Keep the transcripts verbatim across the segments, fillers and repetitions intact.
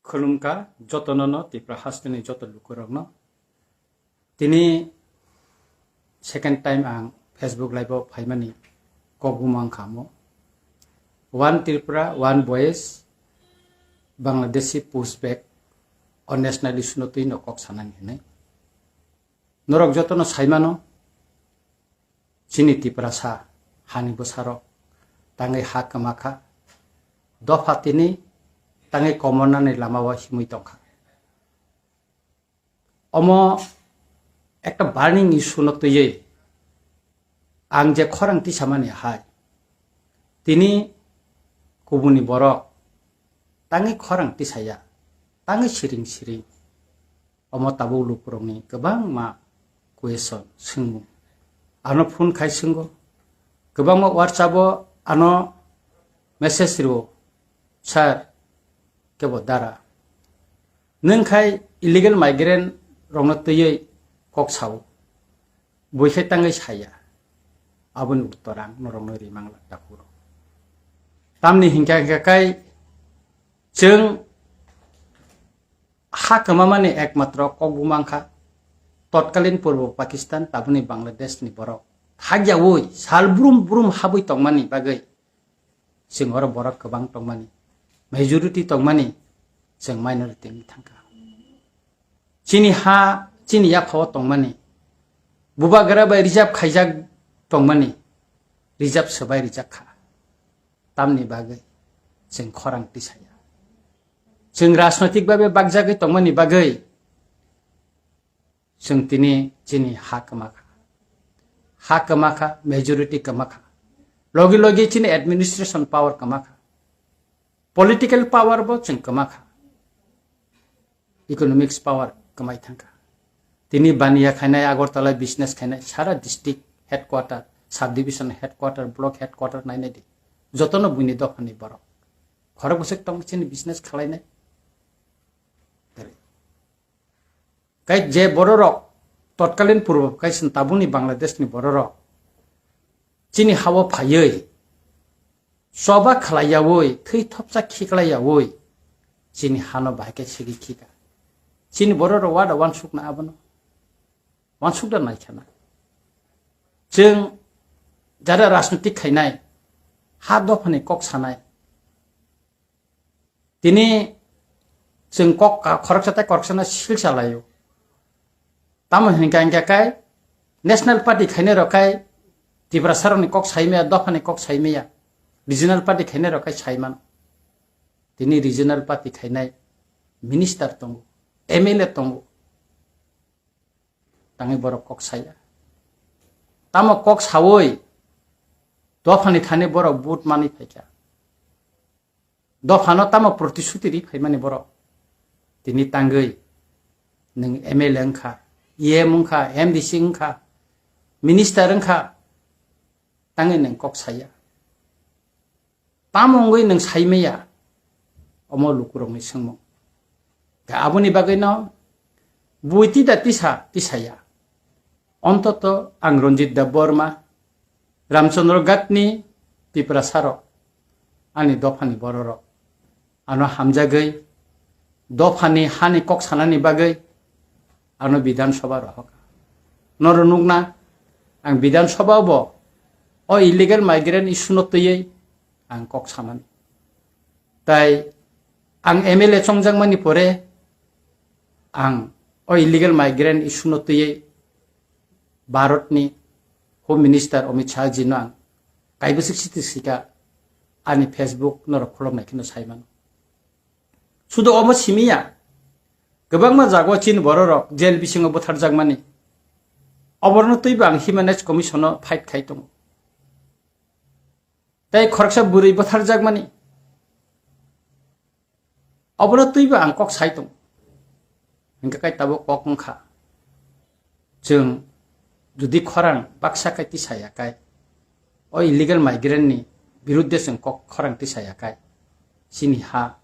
Khulumkha jotono no, Tripura hasteni joto lukurokno. Tini second time ang Facebook Live o phaimani kok bumang kha mo. One Tripura, one voice, Bangladeshi pushback o national issue no twi no kok sanani hinwi. Norok jotono saimano, chini Tiprasa hani bwsarok tangwi ha kwma kha, dopha tini tangwi komornani lamao himwi tongkha. Omo ekta burning issue no twiwi ang je khorang tisamani hai, tini kubuni borok tangwi khorang tisaya, tangwi siring siring. Omo tabuk lukurokni kwbangma question, swngmung. Ano phone khai swngo, kwbangma WhatsApp o ano message rio, "Sir, kebo dara. Nwng khai illegal migrant rokno twiwi kok sao. Bui khai tangwi saya." Aboni uttor ang norokno rimang la dakurok. Tamni hinkha hinkha khai chwng ha kwmamani ekmatro kok bumang kha totkalin Purbo Pakistan, tabukni Bangladesh ni borok. Hakyaui sal brum brum habwi tongmani bagwi chwng oro borok kwbang tongmani, majority tongmani, chwng minority wngwi thangkha. Chini ha, chini yaphao tongmani, bubagra bai reserve khaijak tongmani, reserve swbai rijak kha. Tamni bagwi chwng khorang tisaya. Chwng rajnoitik babe bakjagwi tongmani bagwi chwng tini chini ha kwma kha. Ha kwma kha, majority kwma kha. Logi logi chini administration power kwma kha. Political power bo chwng kwma kha. Economics power kwmai thangkha. Tini baniya khainai, Agartala business khainai, sara district headquarter, subdivision headquarter, block headquarter nainai di. Jotono buini dophani borok. Khorok bwswk tong chini business khalainai. Kai je bororok, totkalin Purbo Pakistan tabukni Bangladesh ni bororok chini hao phaiwi, choba khlaiyaui, thwi thopsa khiklaiyaui, chini hano bahai khe sigi khika. Chini bororok wada wansukna abono? Wansukda naikhana. Chwng jara rajnitik khainai, ha dophani kok sanai, tini chwng kok ka-, khoroksa tei khoroksano sil salaio. Tamo hinkha hinkha khe National Party khainai rok khai Tiprasa rokni kok saimaya, dophani kok saimaya, Regional Party khainai rok khai saimano. Tini Regional Party khainai minister tongo, M L A tongo, tangwi borok kok saya. Tamo kok sawi dophani thani borok vote manwi phaikha. Dophano tamo protisuti ri phaimani borok. Tini tangwi nwng M L A wngkha, E M wngkha, M D C wngkha, minister wngkha, tangwi nwng kok saya. Tamo wngwi nwng saimaya? Omo lukurokni swngmung. Khe aboni bagwino bui tida tisa tisaya. Ontoto ang Ranjit Debbarma, Ramchandra Ghatni Tiprasarok, ani dophani bororok, ano hamjagwi dophani hani kok sanani bagwi ano Bidhan Sabha rohorkha. Noro nukna, ang Bidhan Sabha bo o illegal migrant issue no twiwi ang kok sanani. Tai ang M L A chongjakmani pore ang o illegal migrant issue no twiwi Bharatni Home Minister Amit Shah jino ang kaibwswk siti sika ani Facebook norok khuloknai kheno saimano. Sudo omo simiya, kwbangma jagao chini bororok jail bisingo butharjakmani. Oborno twibo ang Human Rights Commission-o fight khai tongo. Tei khoroksa bwrwi butharjakmani. Obono twibo ang kok sai tongo. Hingkhe kai tabuk kok wngkha. Chwng jodi khorang baksa kai tisaya kai, o illegal migrant ni birudde chwng kok khorang tisaya kai, chini ha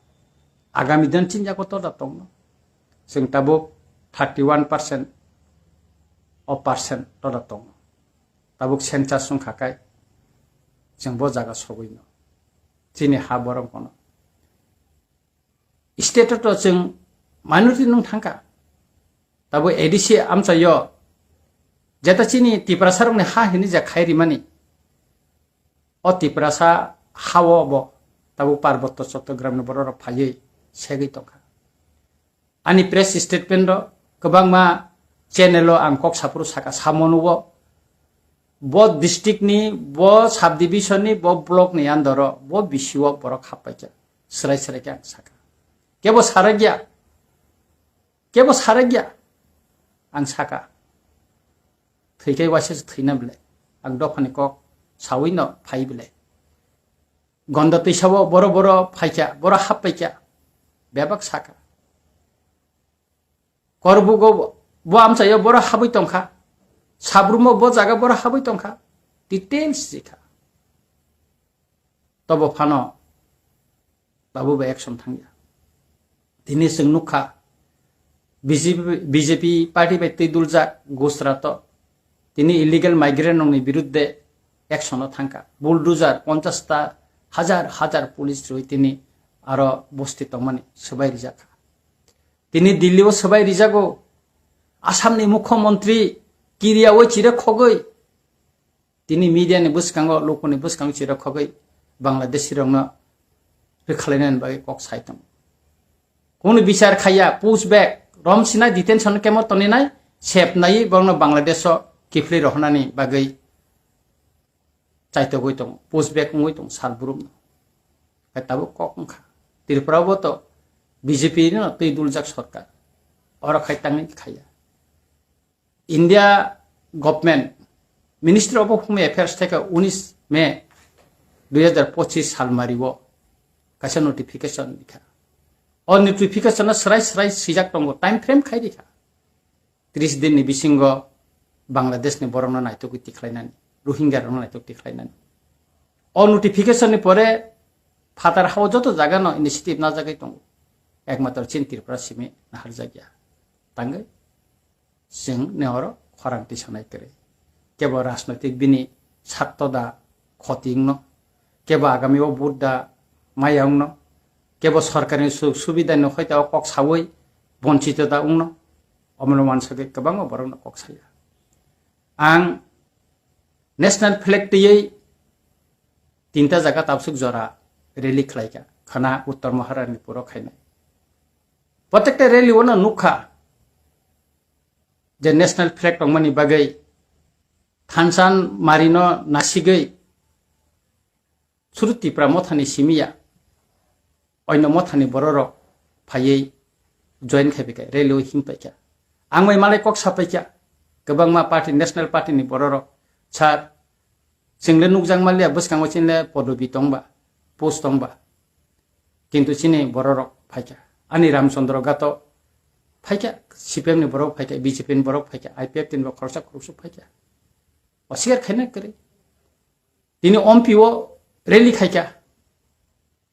agami din chini yago toda tongno. Chwng tabuk thirty one percent o percent toda tongo. Tabuk census wngkha kai chwng bo jaga sogwino. Chini ha borok bono. State o to chwng minority nung thangkha. Tabuk A D C amchaio jeta chini Tiprasa rokni ha hini je khai rimani. O Tiprasa hao bo tabuk Parbotto Chottogramni borok rok phaiwi segwi tongkha. Ani press statement o kwbangma channel o ang kok saphuru saka, samo nugo. Bo district ni, bo subdivision ni, bo block ni under o, bo B C o borok happaikha. Srai srai khe ang saka. Kebo sarakya. Kebo sarakya. Ang saka. Thwikai waisa se thwina bile. Ang dophani kok sawi no phai bile. Gonda twisao boro boro phaikha, boro happaikha. Bebak saka. Korbugo bo amchaio boro habwi tongkha. Sabrumo bo jaga boro habwi tongkha. Details jikha. Tobo phano tabuk bai action thangya. Tini chwng nukha, B J P, B J P party bai twi duljak Gujarat o tini illegal migrant rokni birudde action o thangkha. Bulldozer ponchash ta hajar hajar police rwi tini aro bosti tongmani swbai rijakha. Tini Delhi o swbai rijago. Assam ni mukhyamantri kiriyaui chire khogwi tini media ni bwskango, lukuni bwskango chirok khogwi Bangladeshi rokno rwkhalainani bagwi kok sai tongo. Kunu bichar khaiya, push back, rom sinai detention camp o toninai, sep nai borokno Bangladesh o kiphilwi rohornani bagwi chaitogwi tongo, push back wngwi tongo sal brumno. Hai tabuk kok wngkha. Tripura bo to B J P no twi duljak sorkar. Oro khai tangwi khaiya. India government Ministry of Home Affairs theke unis May dui hajar pochis salmari o kaisa notification rikha. O notification o srai srai swijak tongo, time frame khai rikha. Tris din ni bisingo Bangladesh ni borok no naitugwi tikhlainani, Rohingya rok no naituk tikhlainani. O notification ni pore phatar hao joto jaga no initiative najagwi tongo. Ekmatro chin Tripura simi naharjakya. Tangwi chwng ne oro khorang tisanai kwrwi. Kebo rajnoitik bini sarto da khoti wngno, kebo agami o vote da maya wngno, kebo sorkarni suk subida ni hoita o kok sawi bonchito da wngno, omono wansagwi kwbangma borokno kok saya. Ang national flag twiwi tinta jaga tabsuk jora rally khlaikha, khana Uttor Maharani puro khainai. Protekta rally ono nukha, je national flag tongmani bagwi thansan marino nasigwi suru Tipra mothani simiya oino mothani bororok phaiwi join khai phaikha, rally o him paikha. Ang bai malai kok sapaikha, kwbangma party, national party ni bororok, sir, chwngle nukjak manliya, bwskango chini le podobi tongba, post tongba. Kintu chini bororok phaikha. Ani Ramchandra Gato phaikha, C P M ni borok phaikha, B J P ni borok phaikha, I P F T ni bo khoroksa khoroksa phaikha. Oswikar khaina kwrwi. Tini ompi o rally khaikha.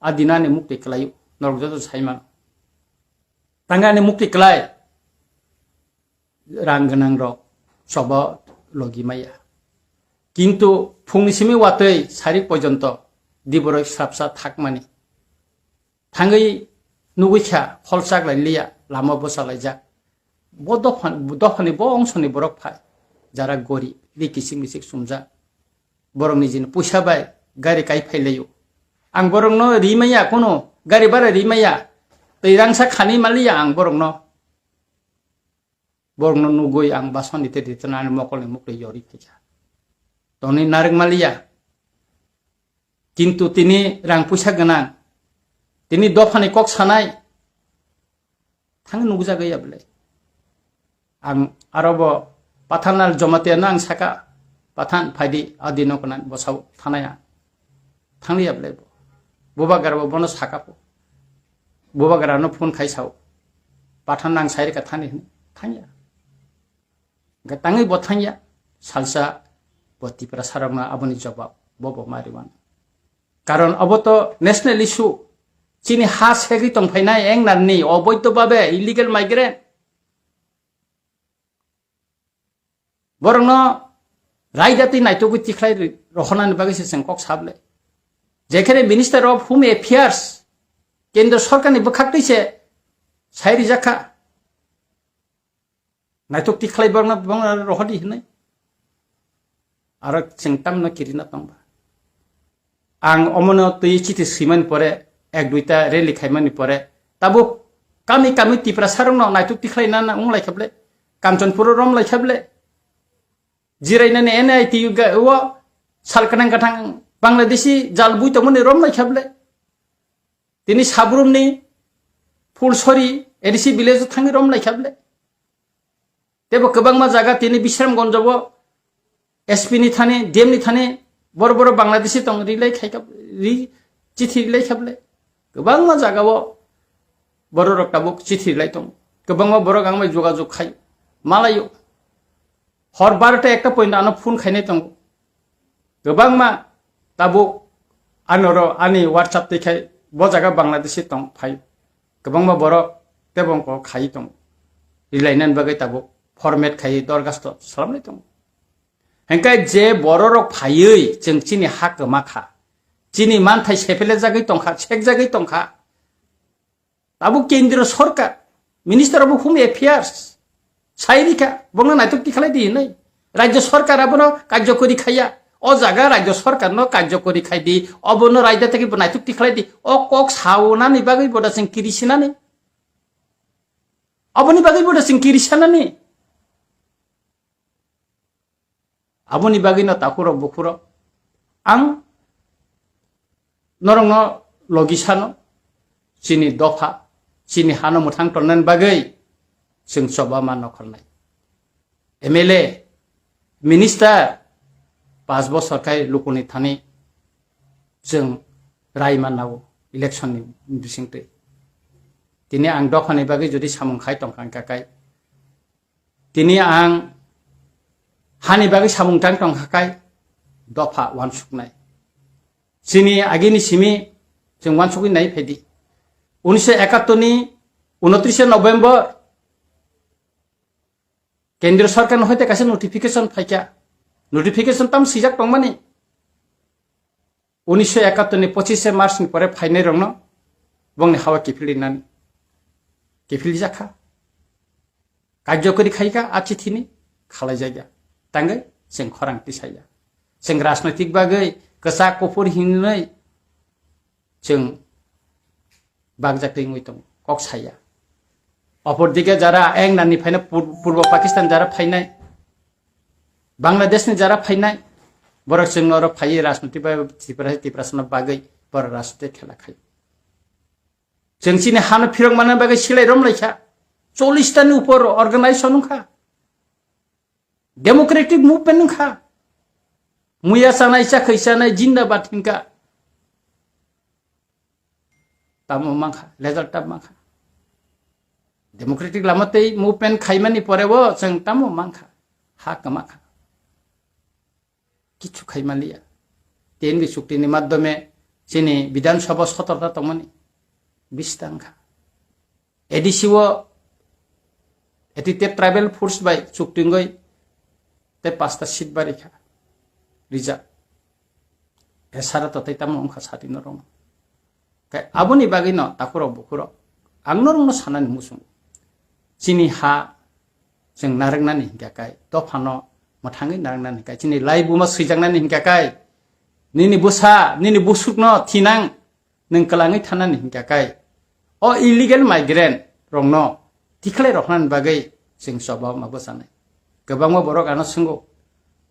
A dinani mukti kwlaio, norok joto saimano. Tangani mukti kwlai. Rang gwnang rok choba logi maya. Kintu phungni simi watwi sarik porjonto diboroi srapsa thakmani. Thangwi nugwi kha, hol chaklai liya, lama bwsa laijak. Bo dophan-, dophani bo ongsoni borok phai, jara gorib, ri kichik michik sumjak. Borok nijini puisa bai gari kai phai laio. Ang borokno ri maya, kono gari bara ri maya, tei rangsa khani maliya ang borokno. Borokno nugwi ang basoni te ditonani mokolni mukli yori phaikha. Toni narwk maliya. Kintu tini rang puisa gwnang. Tini dophani kok sanai. Thang nukjagwi ya bwlai. Ang aro bo Pathan Lal Jamatia no ang saka, "Pathan phaidi, adi no konan bo sao thanaya." Thangli ya bwlai bo. Bubagra bo bono saka po. Bubagra no phone khai sao. "Pathan nang sai rika thani," hwnwi. Thangya. Hwnkhe tangwi bo thangya, salsa bo Tiprasa rokno aboni jobab bo bo ma rwmano. Karon obo to national issue, chini ha segwi tongphainai engnarni oboidho babe illegal migrant. Borokno raida twi naitugwi tikhlai rohornani bagwi se chwng kok sable. Jekhene Minister of Home Affairs, Kendra sorkarni bwkhaktwi se sai rijak kha. Naitok tikhlai bangna bangna rohodi hinwi. Aro chwng tamno kirina tongba. Ang omono twi chithi swimani pore, ek duita rally khaimani pore, tabuk kami kami Tiprasarokno naitok tikhlai nana wng lai khable, Kanchanpuro rom lai khable, jirainani N I T ga-, o sal kanang kathang Bangladeshi jal bui tongmani rom lai khable. Tini Sabrumni Phulsori A D C village o thangwi rom lai khable. Tebo kwbangma jaga tini Bisramgonjo bo S P ni thani, D M ni thani boro boro Bangladeshi tong rilai khai kha, ri chithi rilai khable. Kwbangma jaga o bororok tabuk chithi rilai tong. Kwbangma borok ang bai jogajog khai malayo. Hor barota ekta point ano phone khainai tongo. Kwbangma tabuk anoro ani WhatsApp twi khai bo jaga Bangladeshi tong phai. Kwbangma borok tebo wngkok khai tong. Rilainani bagwi tabuk format khai dorgasto salamnai tongo. Hengkai je bororok phaiwi chwng chini ha kwma kha. Chini manthai sepele jagwi tongkha, sek jagwi tongkha. Abo kendriyo sorkar, minister of home affairs, sai rikha, bongno naitok tikhlai di hinwi. Rajya sorkar abono karjokori khaiya. O jaga rajya sorkarno karjokori khai di, obono rajya theke bo naitok tikhlai di. O kok saonani bagwi boda chwng kiri sinani. Aboni bagwi boda chwng kiri sanani. Aboni bagwino takhurok bukhurok ang norokno logi sano, chini dopha, chini hano mwthang tonnani bagwi chwng choba ma nokholnai. M L A, minister, pas bosor khai lukuni thani chwng rai manao election ni bisingtwi. Tini ang dophani bagwi jodi samung khai tongkha wngkha kai, tini ang hani bagwi samung tang tongkha kai dopha uansuknai. Chini agini simi chwng uansukwi nai phaidi. Unisho ekattor ni unotrishe November kendriyo sorkar no hoite kaisa notification phaikha. Notification tam swijak tongmani. Unisho ekattor ni pochishe March ni pore phainai rokno bongni hawa kiphilwi nani. Kiphilwi jakha. Karjokori khaikha a chithini khalai jakya. Tangwi chwng khorang tisaya. Chwng rajnoitik bagwi kwchak kuphur hinwi chwng bakjak twi wngwi tongo, kok saya. Opor dike jara eng nani phaina pur-, Purbo Pakistan jara phainai, Bangladesh ni jara phainai, borok chwng oro phaiwi rajniti bai Tripura, Tiprasano bagwi borok rajniti khela khai. Chwng chini hano phirok manna bagwi silai rom lai kha. Chollish ta ni upor organization wng kha. Democratic movement wng kha. Muya chanai, chakhwi chanai, jindabad hinkha. Tamo mankha, result tamo mankha. Democratic lama tei movement khaimani pore bo chwng tamo mankha, ha kwmakha. Kichu khaimaliya. T N V chukti ni madhyome chini Bidhan Sabha sotorta tongmani bista wngkha. A D C o, A D T F tribal force bai chukti wngwi tei pasta seat bari kha. Rijak. Esara to tei tamo wngkha sati norok. Kai aboni bagwi no takhurok bukhurok ang norokno sanani muchungo. Chini ha chwng narwknani hinkha kai, dophano mwthangwi narwknani hinkha kai, chini laibuma swijaknani hinkha kai, nini bwsa, nini busukno thinang nwng kwlangwi thanani hinkha kai, o illegal migrant rokno tikhlai roknani bagwi chwng choba ma bwchanai. Kwbangma borok ano swngo,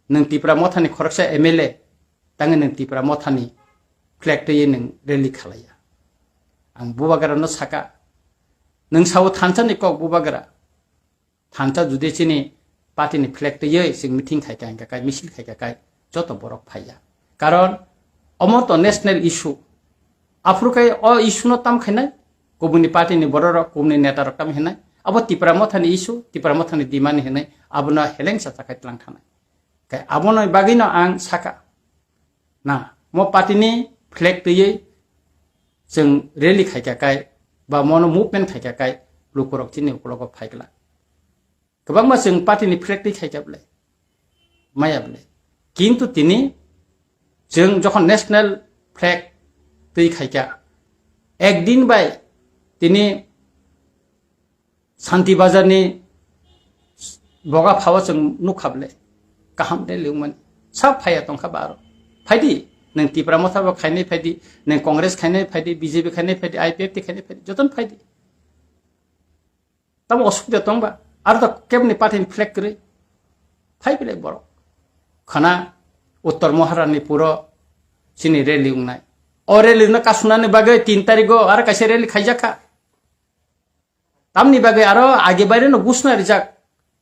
nwng Tipra mothani khoroksa M L A, tangwi nwng Tipra mothani flag twiwi nwng rally khalaiya. Ang bubagrano saka, nwng sao thansa ni kok bubagra, thansa judi chini party ni flag twiwi chwng meeting khaikha hinkha kai, misil khaikha kai, joto borok phaiya. Karon omo to national issue. Aphuru kai o issue no tam khainai, kubuni party ni borok rok, kubuni neta rok tam hinai. Abo Tipra mothani issue, Tipra mothani demand hinai, abono helengsa chakhai tlang thanai. Kai abono bagwino ang saka. Na, mo party ni flag twiwi chwng rally khaikha kai, ba mono movement khaikha kai, lukurok chini ukulogo phaikla. Kwbangma chwng party ni flag twi khaikha bwle, maya bwle. Kintu tini chwng jokhon national flag twi khaikha, Ekdin bai tini Santi Bazar ni boga phao chwng nukha ble, kaham de liwmani. Sab phaiya tongkha ba aro. Phaidi, nwng Tipra Motha bo khainai phaidi, nwng Congress khainai phaidi, B J P khainai phaidi, I P F T khainai phaidi, jotono phaidi. Tamo osubida tongba, aro to kebni party ni flag kwrwi. Phai belai borok. Khana Uttor Maharani puro chini rally wngnai. O rally no kasunani bagwi tin tarigo aro kaisa rally khaijakha. Tamni bagwi aro age baire no gusna rijak.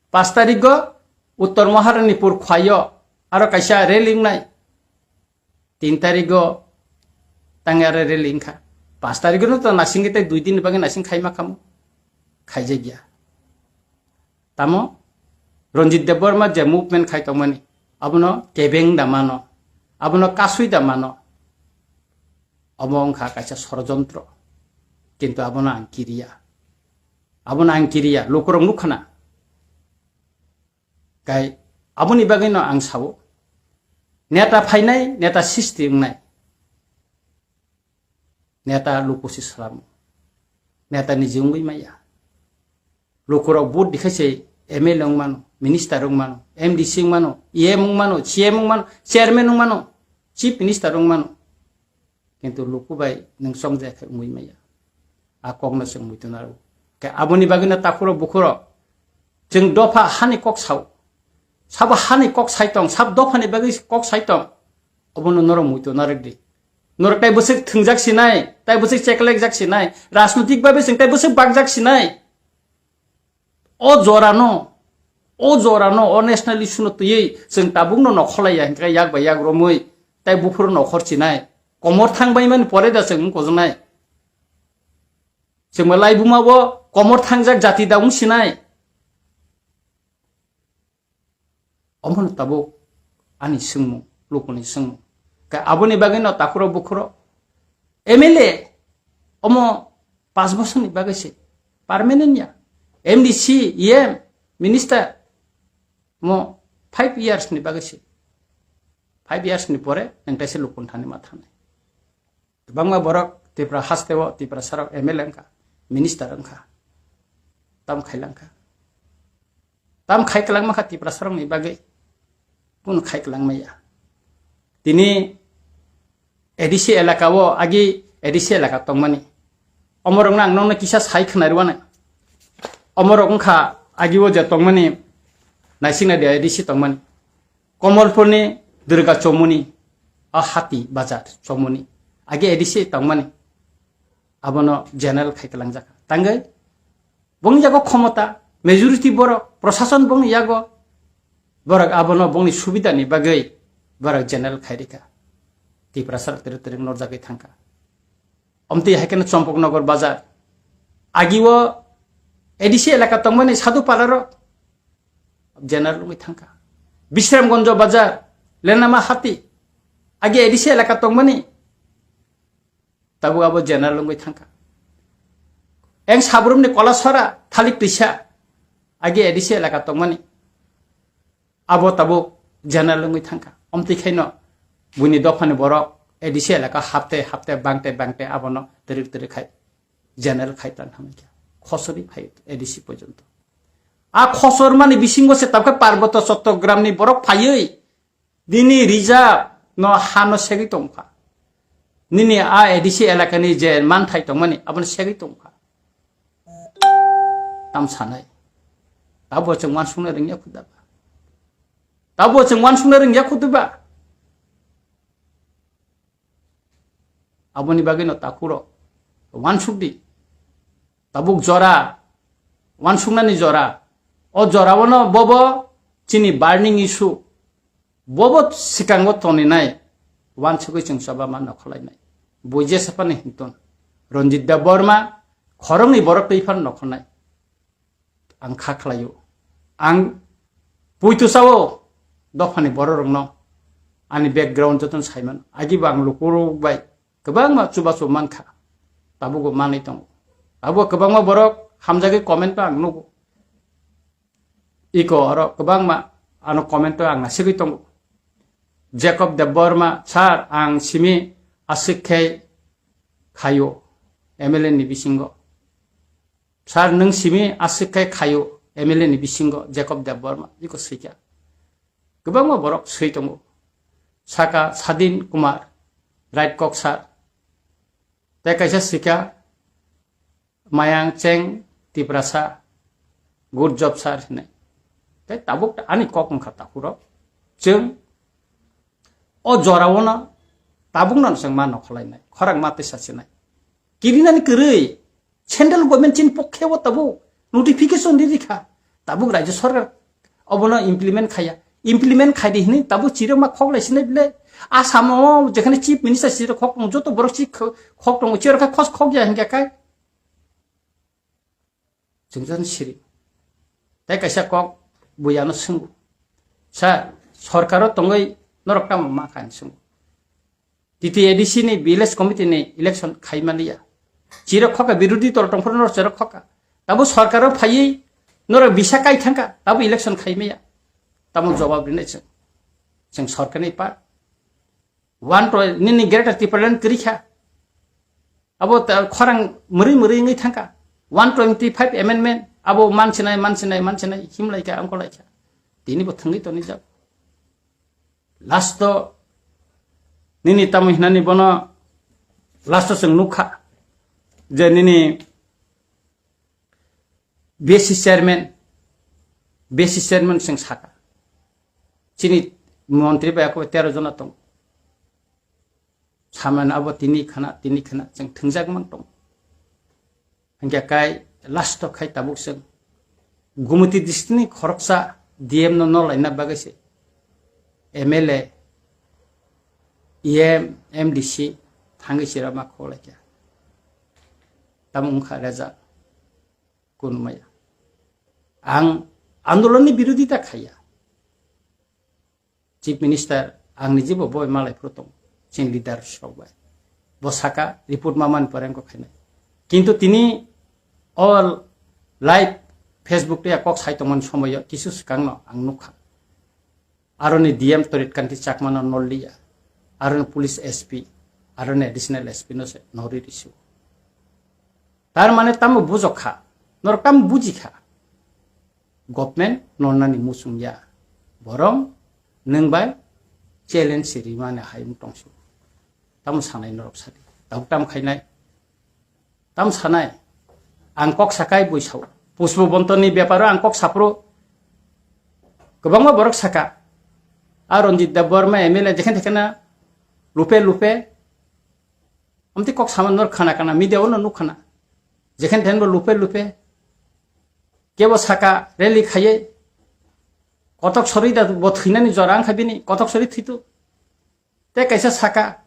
Pas tarigo Uttor Maharani pur khwayo aro kaisa rally wngnai. Tin tarigo tangya re rally wngkha. Pas tarigo no to nasing tei dui din ni bagwi nasing khaima khamu. Khaijakya. Tamo Ranjit Debbarma je movement khai tongmani, abono kebeng da mano, abono kasui da mano. Omo wngkha kaisa sorojontro. Kintu abono ang kiriya. Abono ang kiriya, lukurok nukhana. Kai aboni bagwi no ang sao, neta phainai, neta sisti wngnai. Neta luku si salamo. Neta niji wngwi maya. Lukurok vote dikhai se M L A wngmano, minister wngmano, M D C wngmano, E M wngmano, C M wngmano, chairman wngmano, chief minister wngmano. Kintu luku bai nwng chongjaya khe wngwi maya. A kokno chwng muitu naro. Khe aboni bagwino takhuro bukhuro chwng dopha hani kok sao. Sabo hani kok sai tong, sab dophani bagwi kok sai tong. Obono norok muitu narwk di. Norok tai bwswk thwngjak sinai, tai bwswk cheklekjak sinai, rajnotik babe chwng tai bwswk bakjak sinai. O jorano, o jorano, o national issue no twiwi chwng tabukno nokholaiya hinkhe yak bai yak romwi tai buphuru nokhor chinai. Komor thang bai mani pore da chwng wngkojnai. Chwngma laibuma bo komor thangjak jati da wng sinai. Omono tabuk ani swngmung, lukuni swngmung. Khe aboni bagwino takhuro bukhuro M L A omo panch bosorni bagwi se permanent ya. M D C, E M, minister mo five years ni bagwi se. Five years ni pore nang taisa lukun thani ma thanai. Kwbangma borok Tripura hasteo Tiprasarok M L A wngkha, minister wngkha, tam khailangkha. Tam khai kwlangma kha Tiprasarokni bagwi, kunu khai kwlangmaya. Tini A D C elaka o agi A D C elaka tongmani. Omorokno ang nokno kisa sai khwnarwano. Omorok wngkha agi o je tongmani, naisingna de A D C tongmani. Komolpurni Durga Chomuni, a Hati Bazar Chomuni. Age A D C tongmani. Abono general khai kalangjak. Tangwi bongni yago khomota, majority borok, prosason bongni yago, borok abono bongni subidani bagwi borok general khai rikha. Tiprasa tere tere norjagwi thangkha. Omtwi hai kheno Champaknagar Bazar. Agi o A D C elaka tongmani Sadhu Palarok general wngwi thangkha. Bisramganj Bazar, Lenama Hati, agi A D C elaka tongmani, tabuk abo general wngwi thangkha. Eng Sabrumni Kolasora, Thalik Twisa, agi A D C elaka tongmani, abo tabuk general wngwi thangkha. Omtwi khaino buini dophani borok A D C elaka hapte hapte bangte bangte abono twrwk twrwk khai general khai tang hamkha. Khosori phai A D C porjonto. A khosor mani bisingo se tabukhe Parboto Chottogramni borok phaiwi nini reserve no hano segwi tongkha. Nini a A D C elakani je manthai tongmani abono segwi tongkha. Tam sanai. Tabo chwng wansukna rwngya khuda ba. Tabo chwng wansukna rwngya khuda ba. Aboni bagwino takhuro wansukdi. Tabuk jora, wansuknani jora. O joraono bobo chini burning issue. Bobo sikango toninai, wansugwi chwng choba ma nokholainai. Bo jesa phano hintun. Ranjit Debbarma khoroknwi borok twi phano nokholnai. Ang kha khlaio. Ang puitu sao dophani bororokno ani background jotono saimano. Agibo ang lukurok bai kwbangma chubachu mankha. Tabugo manwi tongo. Abo kwbangma borok hamjagwi comment-o ang nugo. Iko oro kwbangma ano comment-o ang nasigwi tongo. Jacob Debbarma, "Sir, ang simi aswk khe khaio." M L A ni bisingo. Sir, nwng simi aswk khe khaio M L A ni bisingo Jacob Debbarma, iko swikha. Kwbangma borok swi tongo. Saka Sadin Kumar, right kok sir. Tei kaisa swikha Mayang Cheng Tiprasa, good job sir hinwi. Tei tabuk ani kok wngkha takhurok. Chwng o jorao no tabukno chwng ma nokholainai, khorang ma tei sachinai. Kirinani kwrwi central government chini pokhe o tabuk notification ri rikha. Tabuk Rajya Sarkar obono implement khaya. Implement khaidi hinwi tabuk chirok ma khok lai sinai bile. Asamo jekhane chief minister chirok khok tongo, joto borok chi kho-, khok tongo, chirok khe khos khok ya hinkhe kai. Chwngjan siri. Tei kaisa kok buyano swngo. Sir, sorkaro tongwi norok tamo ma kha hinwi swngo. T T A D C ni village committee ni election khai maliya. Chirok khoka, birodhi dol tongphuru norok chirok khoka. Tabo sorkaro phaiwi norok bisa kai thangka, tabo election khai maya. Tamo jawab rinai chwng. Chwng sorkarni part. One to nini Greater Tipraland kwrwi kha. Abo ta-, khorang mwrwi mwrwi wngwi thangka. One twenty five amendment abo mansinai, mansinai, mansinai himlaikha, angkolaikha. Tini bo thangwi tonijak. Last o nini tamo hinani bono last o chwng nukha je nini B S C chairman, B S C chairman chwng saka. Chini montri bai ako tero jona tong. Saman abo tini khana, tini khana chwng thwngjak mang tong. Hingke kai last o khai tabuk chwng Gumoti district ni khoroksa D M no nolaina bagwi se M L A, E M, M D C thangwi chirama kholaikha. Tamo wngkha result. Kunumaya. Ang andolonni birodita khaiya. Chief Minister, ang ni jibo boi malai phuru tong, chini leaders rok bai. Bo saka report ma man pore wngkha khainai. Kintu tini all live Facebook tei kok sai tongmani somoyo kisu swkangno ang nukha. Aroni D M Torit Kanti Chakmano nolliya. Aroni police S P, aroni additional S P no se nori risu. Tar mane tamo bujok kha, norok tamo buji kha. Government nolnani muchung ya. Borong nwng bai challenge rimani hai wng tongsu. Tamo sanai norok sadi. Tabuk tamo khainai. Tam sanai, ang kok sakai bui sao. Pushpo Bontoni beparo ang kok sapro. Kwbangma borok saka. A Ranjit Debbarma M L A jekhen tekhena lupe lupe. Amti kok saman nor khana kana media ono nuk khana. Jekhen thenbo lupe lupe. Kebo saka rally khaye. Kotok sori da bo thwinani jora ang kha bini. Kotok sori thwitu. Tei kaisa saka,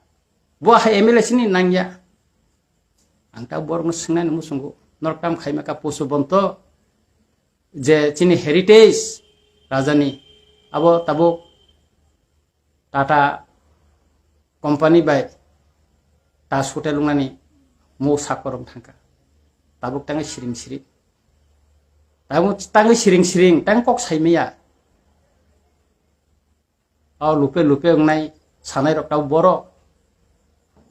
bo hai M L A sini nangya. Ang ta borokno swngnani muchungo, norok tam khaima ka Pushpo Bonto, je chini heritage rajani, abo tabuk Tata company bai Taj Hotel wngnani mo sakorong thangka. Tabuk tangwi siring siring. Tabuk tangwi siring siring, tang kok saimaya. O lupe lupe wngnai sanai rok tabuk borok.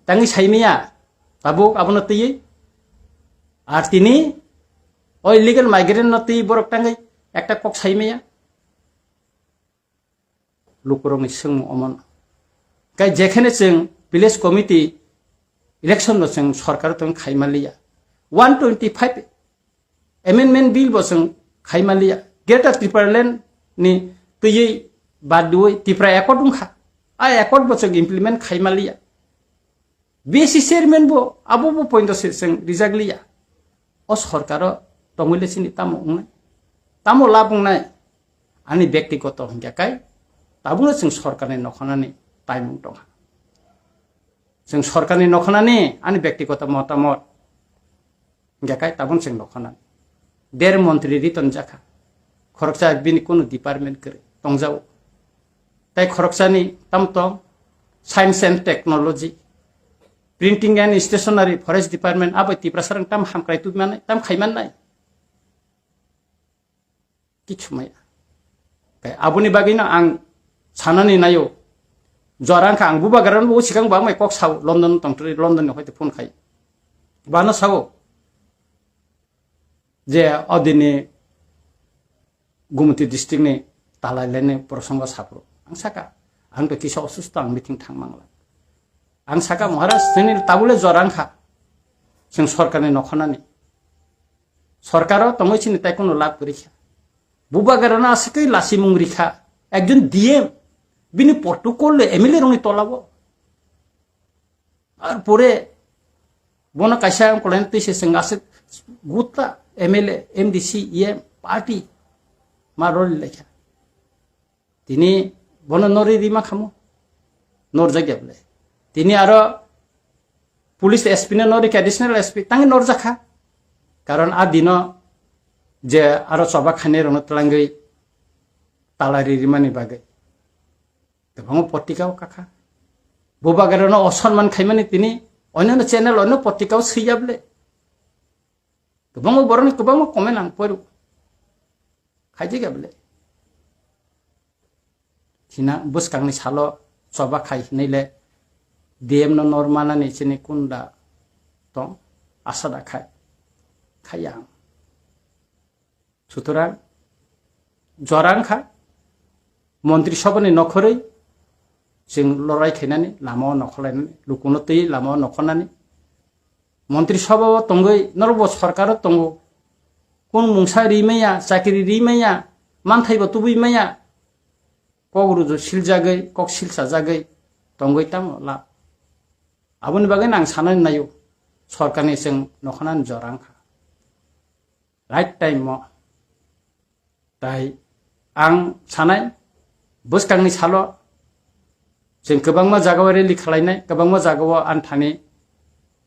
Tangwi saimaya, tabuk abono twiwi. Ar tini o illegal migrant no twiwi borok tangwi ekta kok saimaya. Lukurokni swngmung omono. Kai jekhene chwng village committee election no chwng sorkar tong khaima liya. One twenty five Amendment bill bo chwng khaima liya. Greater Tipraland ni twiwi bad diwi Tipra Accord wngkha. A accord bo chwng implement khaima liya. B C chairman bo abo bo point se chwng rijak liya. O sorkaro tongwi le chini tamo wngnai? Tamo lab wngnai? Ani bektigoto hingka kai tabukno chwng sorkarni nokhanani taimung tongha. Chwng sorkarni nokhanani ani bektigoto motamot hingka kai tabun chwng nokhanani. Der montri riton jakha. Khoroksa bini kunu department kwrwi tongjao. Tai khoroksani tam tong science and technology, printing and stationery, forest department, abo Tiprasarang tam hamkrai tubimannai, tam khaimannai. Kichumaya. Kai aboni bagwino ang sanani nayo. Jora wngkha ang bubagrano bo sikang bangmai kok sao, London tongtwrwi, London ni hoite phone khai. Bano sao je odini Gumti district ni talai leni prosongo sapro. Ang saka, ang to kisa osusto, ang meeting thang mangla. Ang saka, Maharaj, chini tabule jorang kha. Chwng sorkarni nokhonani. Sorkaro tongwi chini tai kono lab kwrwi kha. Bubagarano aswkwi lasimung rikha. Ekjon D M, bini protocol le M L A rokni tolao. Ar pore bono kaisa ang kolain twi se chwng aswk gutta M L A, M D C, E M, party ma roli laikha. Tini bono nori rima khamu, norjak ya bole. Tini aro police S P no nori kha, additional S P, tangi norjak kha. Karon a dino je aro choba khainai rokno twlangwi talai ri rimani bagwi. Kwbangma potrika o kakha. Bubagarano osonman khaimani tini onyono channel, onyo potrika o swiya bole. Kwbangma borokni kwbangma comment ang poru. Khaijak ya bole. Thina bwskangni salo choba khai hinwi le D M no normanani chini kunda tong asa da khai. Khaiya ang. Sutorang, jora wngkha, Montri Sabhani nokhorwi chwng lorai khainani, lamao nokhorlainani, lukuno twi lamao nokhornani. Montri Sabhao tongwi, norokbo sorkaro tongo. Kun mungsa ri maya, chakri ri maya, manthaibo tubui maya, kok ruju siljagwi, kok silsajagwi tongwi tamo la. Aboni bagwi ang sanani naio, sorkarni chwng nokhornani jora wngkha. Right time o. Tai ang sanai, bwskangni salo chwng kwbangma jagao rally khwlainai, kwbangma jagao anthani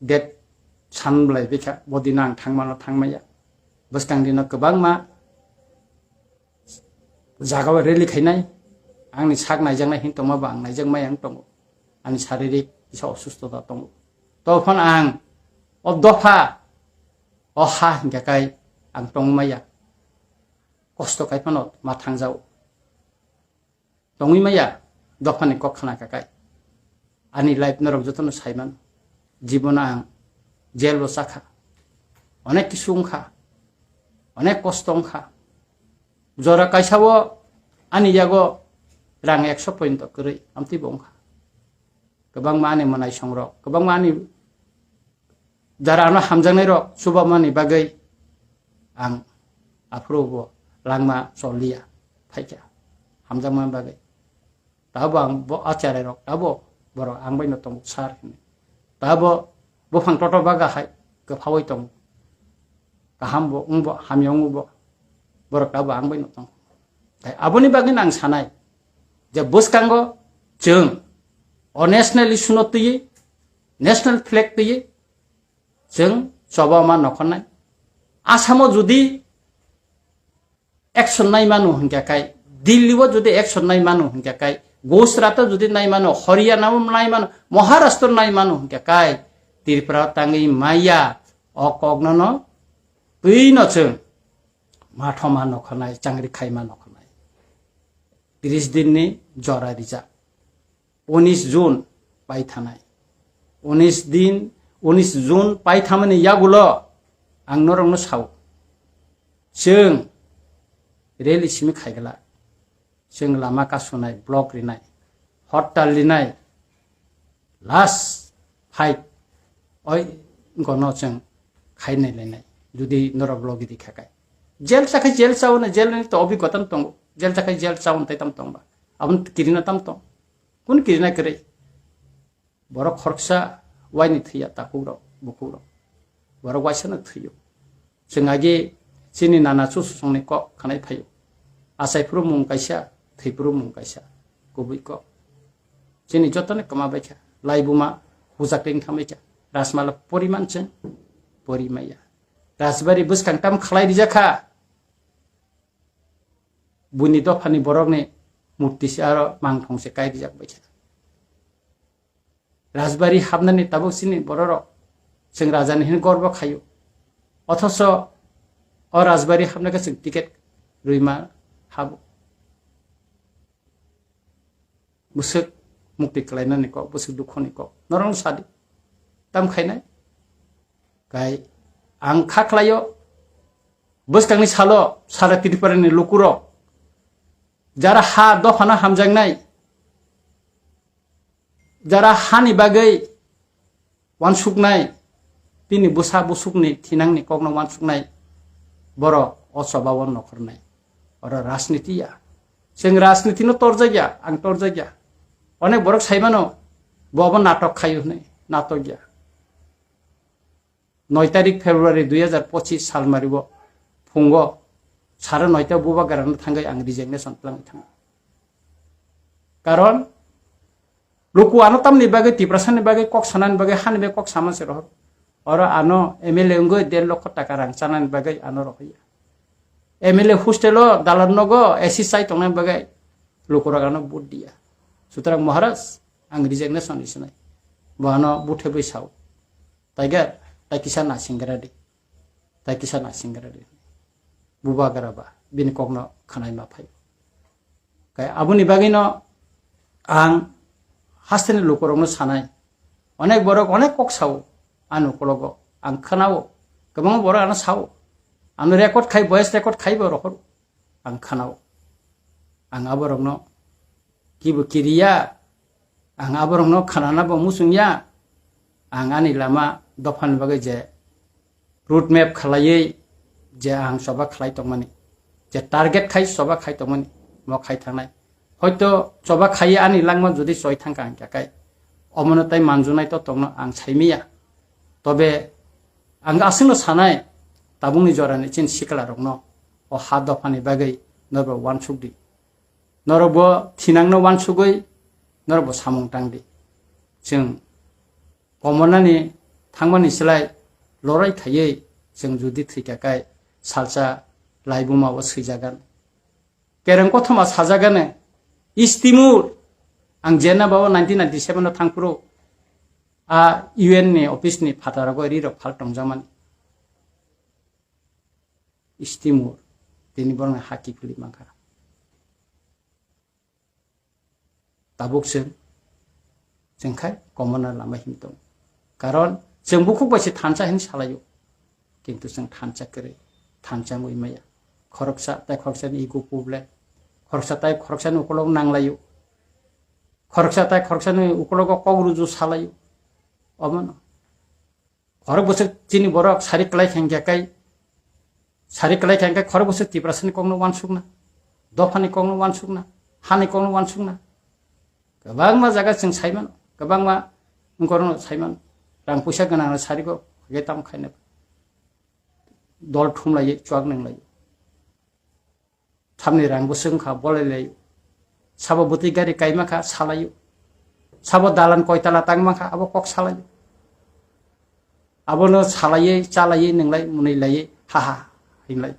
date san bwlai bikha, bo dino ang thangmano thangmaya. Bwskang dino kwbangma jagao rally khainai, angni sak naijaknai hin tongma bo ang naijakmaya wng tongo. Ani saririk kisa osustota tongo. Tophano ang o dopha, o ha hinkhe kai ang tongmaya. Kosto kai phano ma thangjao. Tongwi maya dophani kok khna kha kai. Ani life norok jotono saiman. Jibono ang jail bo chakha. Onek kisu wngkha. Onek kosto wngkha. Jora kaisa o ani yago rang ekso point kwrwi amtwi bo wngkha. Kwbangma ani mwnaisong rok, kwbangma ani jara ano hamjaknai rok chubamani bagwi ang aphuru bo langma choliya phaikha hamjakmani bagwi. Tabo ang bo acharai rok tabo borok ang bai no tongo sir hinwi. Tabo buphang toto baga hai kwphaui tongo. Kaham bo wng bo hamya wng bo borok tabo ang bai no tongo. Tai aboni bagwi ang sanai je bwskango chwng o national issue no twiwi, national flag twiwi chwng choba ma nokhornai. Asamo jodi action nai mano hinkhe kai, Delhi o jodi action nai mano hinkhe kai, Gujarat o jodi nai mano, Haryana o nai mano, Maharashtra o nai mano hinkhe kai, Tripura o tangwi maya o kokno no twi no chwng mathoma nokhornai, changri khaima nokhornai. Tris din ni jora rijak. Unis June paithanai. Unis din, unis June paithamani yagulo ang norokno sao. Chwng rally simi khaigala. Chwng lama kasunai, block rinai, hortal rinai, last fight oi gono chwng khainai lainai. Jodi norok logi di khakai. Jail chakhai jail chaono, jail ni to obigota tongo. Jail chakhai jail chaono tai tam tongba. Abon kirina tam tong. Kun kirina kwrwi. Borok khoroksa waini thwiya takhuk rok, bukhuk rok. Borok waisa no thwiyo. Chwng agi chini nana chuchusongni kok khanai phaio. Achai phuru mung kaisa, thwi phuru mung kaisa. Kubui kok. Chini jotoni kwma baikha. Laibuma hujak ring thambaikha. Rajmala poriman chwng porimaya. Rajbari bwskang tam khlai rijakha. Buini dophani borokni murti se aro mangthong se kai rijak baikha. Rajbari hapnani tabuk chini bororok chwng rajani hwnwi gorbo khaio. Othoso o rajbari hapnai khe chwng ticket rwima habo. Bwswk mukti kwlainani kok, bwswk dukhoni kok. Norokno sadi. Tam khainai? Tai ang kha khlaio, bwskangni salo sara Tripura ni lukurok jara ha dophano hamjaknai, jara hani bagwi wansuknai, bini bwsa busukni thinangni kokno wansuknai, borok o choba o nokhornai, oro rajniti ya. Chwng rajniti no torjakya, ang torjakya. Onek borok saimano, bo abo natok khaio hwnwi, natok ya. Noi tarik February dui hajar pochis salmario phungo sare noita bubagrano thangwi ang resignation twlangwi thango. Karon luku ano tamni bagwi, Tiprasani bagwi, kok sanani bagwi, hani bagwi kok sama se rohor. Oro ano M L A wngwi der lokho taka rang chanani bagwi ano rohorya. M L A hostel o dalan nogo A C chai tongnani bagwi lukurok ano vote diya. Sutrang Maharaj, ang resignation risinai. Bo ano buthe bwi sao. Taiga, tai kisa nasingra di. Tai kisa nasingra di. Bubagra ba, bini kokno khanai ma phai. Kai aboni bagwino ang hasteni lukurokno sanai. Onek borok onek kok sao, ani ukologo ang khanao. Kwbangma borok ano sao. Ano record khai, voice record khai bo rohor. Ang khanao. Ang aborokno kibo kiriya, ang aborokno khanana bo muchungya. Ang ani lama dophani bagwi je road map khlaiwi je ang choba khlai tongmani, je target khai choba khai tongmani, mo khai thangnai. Hoito choba khaiwi ani langma jodi choi thangkha hwnkha kai, omono tai manjunai to tongno ang saimiya. Tobe ang aswkno sanai, tabukni jorani chini siklarokno o ha dophani bagwi norbo uansuk di. Norok bo thinangno uansugwi norok bo samung tang di. Chwng komornani thangmani slai lorai khaiwi chwng jodi thwikha kai salsa laibuma o swijagan. Kereng kothoma sajagano, East Timor, ang Geneva o nineteen ninety-seven o thangphuru a U N ni office ni phataro rirok phal tongjakmani. East Timor, tini borokni ha kiphilwi mankha. Tabuk chwng, chwng khai komorna lama him tongo. Karon chwng bukhuk bai se thansa hini salaio, kintu chwng thansa kwrwi, thansa wngwi maya. Khoroksa tai khoroksani ego problem, khoroksa tai khoroksani ukolog nanglaio, khoroksa tai khoroksani ukologo kok ruju salaio. Omono. Khorok bwswk chini borok sari kwlai khe hwnkhe kai, sari kwlai khe hwnkhe khorok bwswk Tiprasani kokno uansukna, dophani kokno uansukna, hani kokno uansukna. Kwbangma jaga chwng saimano, kwbangma wngkorokno saimano. Rang puisa gwnangno sarigo hwnkhe tamo khaina. Dol thumlaiwi chuak nwnglaiwi. Thamni rang bwswk wngkha, bolai laio. Sabo bwtwi gari kaima kha, salaio. Sabo dalan koitala tangma kha, abo kok salaio. Abono salaiwi, chalaiwi, nwnglai, mwnwi laiwi, ha ha, hinlai.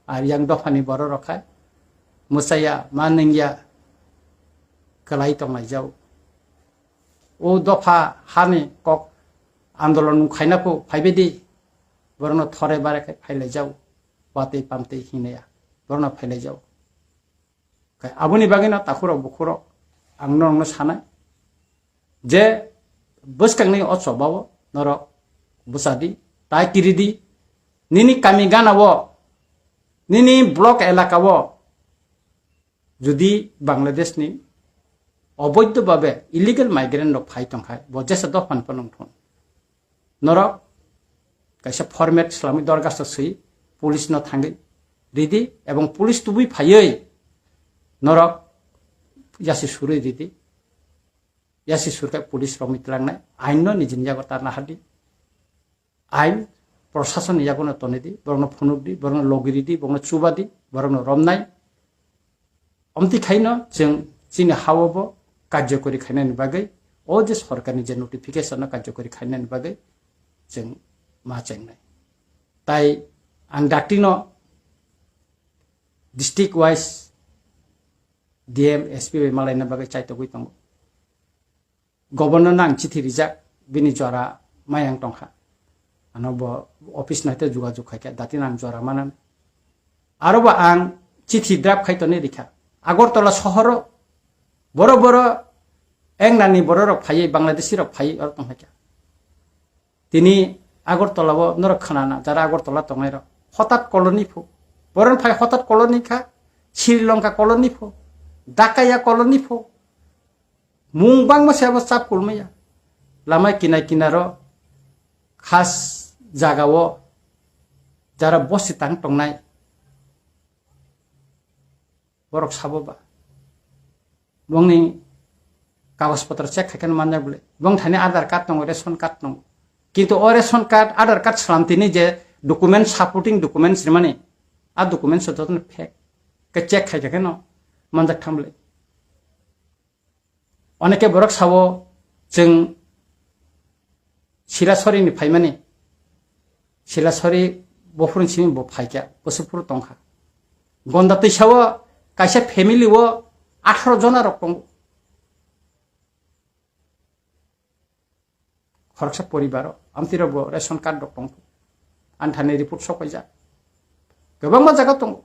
Ar yang dophani borok rok kha, mwsaya, ma nungya, kwlai tonglaijao. O dopha hani kok andolon khaina phu phaibai di, borokno thore bare khe phailaijao. Watwi pamtwi hinaya, borokno phailaijao. Khe aboni bagwino takhurok bukhurok ang norokno sanai je bwskangni o chobao norok bwchadi, tai kiridi, nini kami ganao, nini block elakao jodi Bangladeshni oboidho babe illegal migrant rok phai tongkhai, bo jesa dophani phano wngthun. Norok kaisa format swlamwi dorgasto swi police no thangwi ridi, ebong police tubui phaiwi norok yasi surwi ridi. Yasi surkhe police rok mitlangnai, ain no nijini yago tarna hadi. Ain prosasonni yago no tonidi, borokno phunukdi, borokno logiridi, borokno chubadi, borokno romnai. Omtwi khaino chwng chini hao bo karjokori khainani bagwi, o je sorkarni je notification no karjokori khainani bagwi chwng ma chengnai. Tai ang daktino district wise D M, S P bai malaina bagwi chaitogwi tongo. Governor no ang chithi rijak, bini jora mayang tongkha. Ano bo office no haikhe jogajog khaikha, dati no ang jora manan. Aro bo ang chithi draft khai tonwi rikha. Agartala sohoro boro boro engnani bororok phaiwi, Bangladeshi rok phaiwi oro tongkha. Tini Agartala o norok khwnana, jara Agartala tongnai rok. Hotat colony pho. Boron phai hotat colony kha, Sri Lanka colony pho, Dakaya colony pho. Mung bangma se abo chap kulmaya. Lama kinai kinaro khas jagao jara bosi tang tongnai. Borok sabo ba. Bongni kagoj potro check khai khe manjak bole. Bong thani Aadhaar card tongo, ration card tongo. Kintu o ration card, Aadhaar card salam tini je document, supporting documents rimani, a documents jotono fake. Ke check khai khe no manjak tham bole. Oneke borok sao chwng Silasori ni phaimani. Silasori bophuruni simi bo phaikha, bwswk phuru tongkha. Gonda twisao kaisa family o atharo jona rok tongo. Khoroksa poribaro amtwi rok bo ration card rok tongkha. Anthani report sokaijak. Kwbangma jaga tongo.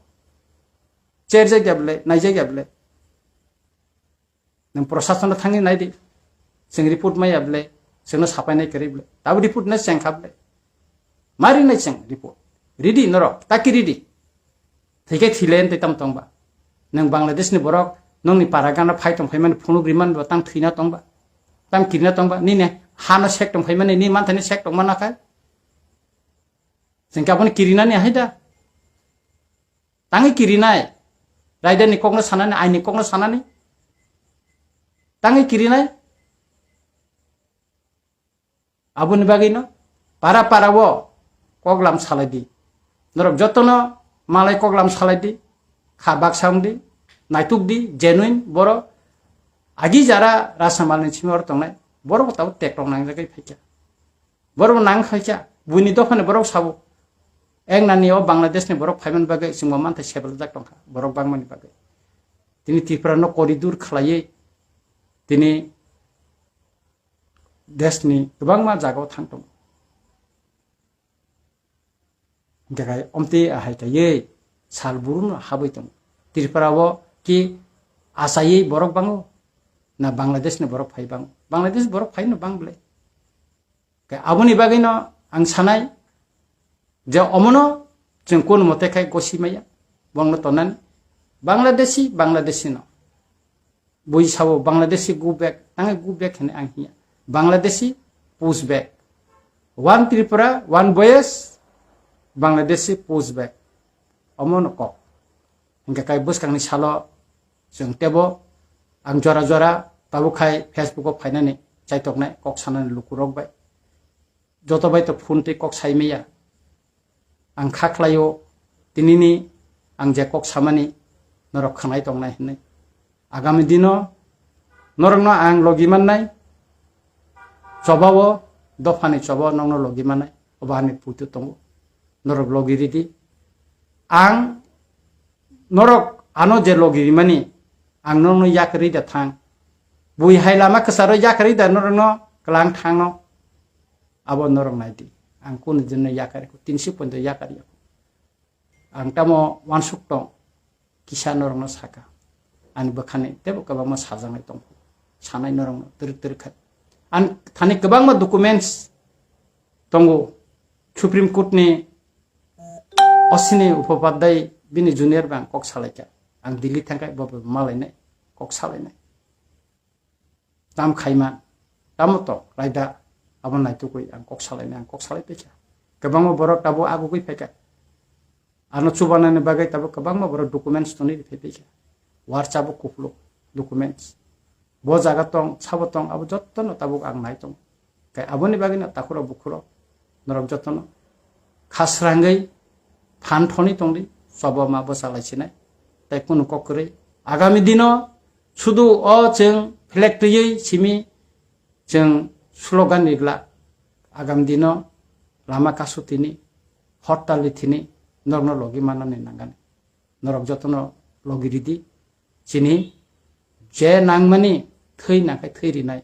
Cherjak ya bwle, naijak ya bwle. Nwng prosasono thangwi nai di. Chwng report maya bwle, chwngno sapai nai kwrwi bwle. Tabo report no cheng kha bwle. Mari nai cheng report. Ridi norok, taki ridi. Thwikhe thile tei tam tongba. Nwng Bangladesh ni borok nongni para gana phai tong phaimani phunuk rimani bo tang thwina tongba. Tang kirina tongba. Nini hano sek tong phaimani, ni manthani sek tong mana kha. Chwng khe abono kirinani ahai da. Tangwi kirinai. Raida ni kokno sanani, aini kokno sanani. Tangwi kirinai. Aboni bagwino para para o koklam salai di. Norok jotono malai koklam salai di. Kha baksa wng di. Naituk di, genuine borok. Agi jara Rasamalni simi oro tongnai. Borok bo tabuk teklong nangjagwi phaikha. Borok nang khaikha, buini dophani borok sabo. Eng nani o Bangladesh ni borok phaiman bagwi chwngbo manthai sebelajak tongkha, borok bangmani bagwi. Tini Tripura no corridor khlaiwi, tini desh ni kwbangma jaga o thang tongo. Hingkhe kai omtwi ahai kaiwi sal buru no habwi tongo. Tripura o ki achaiwi borok bango, na Bangladesh ni borok phai bango? Bangladesh borok phai no bang bwle. Khe aboni bagwino ang sanai je omono chwng kunu mote khai gosi maya, bongno tonani. Bangladeshi, Bangladeshi no. Bui sabo Bangladeshi go back, tangai go back hwnwi ang hiya. Bangladeshi push back. One Tripura, one voice, Bangladeshi push back. Omono kok. Hingkhe kai bwskangni salo chwng tebo ang jora jora tabuk khai Facebook o phainani chaitoknai kok sanani lukurok bai. Joto bai to phone tei kok sai maya. Ang kha khlaio, tinini ang je kok samani norok khwnai tongnai hwnwi. Agami dino norokno ang logi mannai, chobao, dophani chobao nokno logi mannai, obo ani puitu tongo. Norok logi ridi. Ang norok ano je logi rimani, ang norokno yak rida thang. Bui hai lama kwcharo yak rida norokno kwlang thangno. Abo norok nai di. Ang kunu dinno yakari ko, tinsi pointo yakari ko. Ang tamo wansuk tong, kisa norokno saka. Ani bwkhani tebo kwbangma sajaknai tong. Sanai norokno twrwk twrwk khai. Ang thani kwbangma documents tongo. Supreme Court ni Ashwini Upadhyay bini junior bai ang kok salaikha. Ang Delhi thangkhai bo malainai, kok salainai. Tam khaima, tamo to, raida, abo naitugwi ang kok salainai, ang kok salai paikha. Kwbangma borok tabuk agugwi phaikha. Ano chubanani bagwi tabuk kwbangma borok documents tonwi phai paikha. Warcha bo kuphuluk documents. Bo jaga tong, sabo tong, abo jottono tabuk ang nai tongo. Khe aboni bagwino takhurok bukhurok norok jotono kha srangwi phan thoni tongdi, chobo ma bwchalai sinai tei kunu kok kwrwi. Agami dino sudu o chwng flag twiwi simi chwng slogan ni glak. Agami dino lama kasu tini, hortal ni thini norokno logi manani nangani. Norok jotono logi ridi. Chini je nangmani thwi nangkhe thwi rinai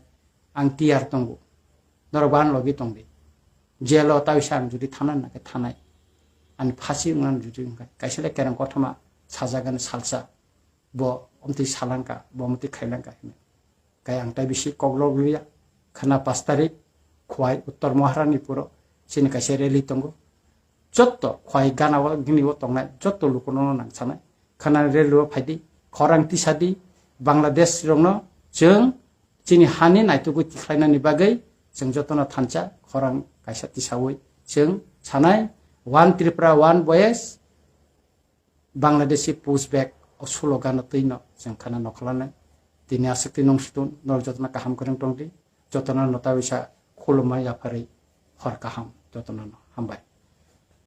ang tiyar tongo. Norok bo ano logi tongdi. Jelo taisa ang judi thana nangkhe thanai. Ani phasi wngna judi wngkha. Kaisa le kereng kothoma sajagani salsa. Bo omtwi salangka, bo omtwi khailangka hinwi. Kaya ang tai bisi koklok liya, khana pas tarik, Khwai Uttor Maharani puro, chini kaisa rally tongo. Jotto khwai gana o gini o tongnai jotto lukuno no nang sanai. Khana rally o phaidi, khorang tisadi, Bangladesh rokno chwng chini hani naitugwi tikhlainani bagwi chwng jotono thansa khorang kaisa tisawi chwng sanai, One Tripura, One Voice, Bangladeshi pushback o slogan no twino chwng khana nokholanai. Tini aswk twi nung sutun norok jotono kaham kwrwng tongdi, jotono nota bisa khulumma yapharwi hor kaham jotono no hambai.